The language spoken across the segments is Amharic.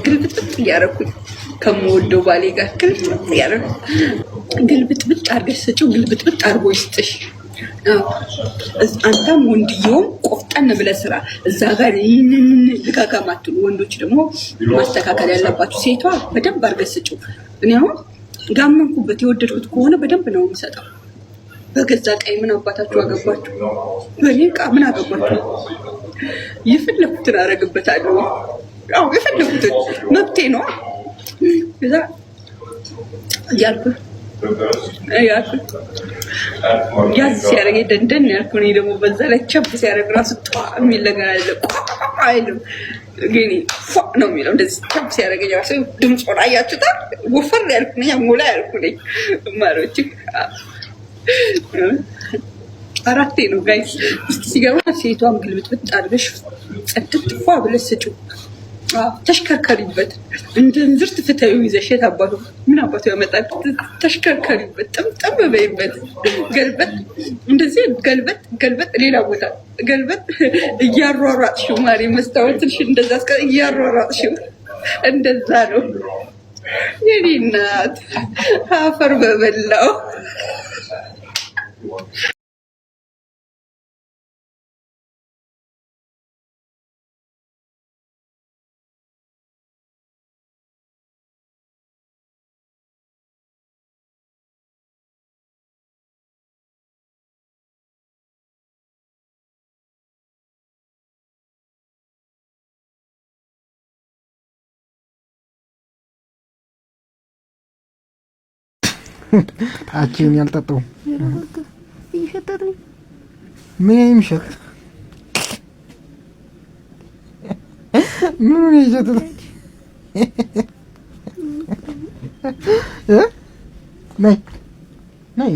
ግልብጥብጥ እያደረኩኝ ከምወደው ባሌ ጋር ግልብጥብጥ እያደረኩ፣ ግልብጥብጥ አድርገሽ ስጪው፣ ግልብጥብጥ አድርጎ ይስጥሽ። አንተም ወንድየውም ቆፍጠን ብለህ ስራ። እዛ ጋር ይህንን ልጋጋም አትሉ። ወንዶች ደግሞ ማስተካከል ያለባችሁ፣ ሴቷ በደንብ አድርገሽ ስጪው። እኔ አሁን ጋመንኩበት የወደድኩት ከሆነ በደንብ ነው የምሰጠው። በገዛ ቀይ ምን አባታችሁ አገባችሁ? በእኔ ዕቃ ምን አገባችሁ? የፈለኩትን አደርግበታለሁ። አዎ፣ የፈለኩትን መብቴ ነው። እዛ እያልኩ እያልኩ ያዝ ሲያደርገኝ ደንደን ያልኩ። እኔ ደግሞ በዛ ላይ ቸብ ሲያደርግ ራሱ ጧ የሚል ነገር አለ። ቋ አይልም ግን ፏ ነው የሚለው። እንደዚህ ቸብ ሲያደርገኝ ራሱ ድምፁን አያችሁታል? ወፈር ያልኩ ነኝ፣ ሞላ ያልኩ ነኝ። ማሮች አራቴ ነው guys ውስጥ ሲገባ። ሴቷም ግልብጥብጥ አድርገሽ ጽድት ፏ ብለሽ ስጪው። ተሽከርከሪበት፣ እንደ እንዝርት ፍተዩ ይዘሽ የት አባቱ ምን አባቱ ያመጣል? ተሽከርከሪበት፣ ጥምጥም በይበት፣ ገልበጥ እንደዚህ ገልበጥ ገልበጥ፣ ሌላ ቦታ ገልበጥ እያሯሯጥሽው ማሪ መስታወትሽ እንደዛ እስከ እያሯሯጥሽው እንደዛ ነው። የኔ እናት አፈር በበላው። ታችን ያልጠጣው ምን የሚሸጥ? ምኑ ነው የሸጠው? ነይ ነይ፣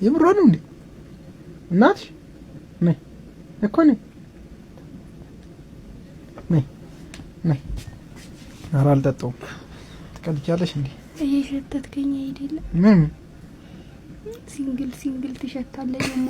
የምሯ ነው እንዴ? እናትሽ ነይ እኮ፣ ነይ ነይ ነይ። ኧረ አልጠጣሁም። ትቀልጃለሽ እንዴ? እየሸተትከኝ አይደለም? ምን? Single single ትሸታለህ ደግሞ።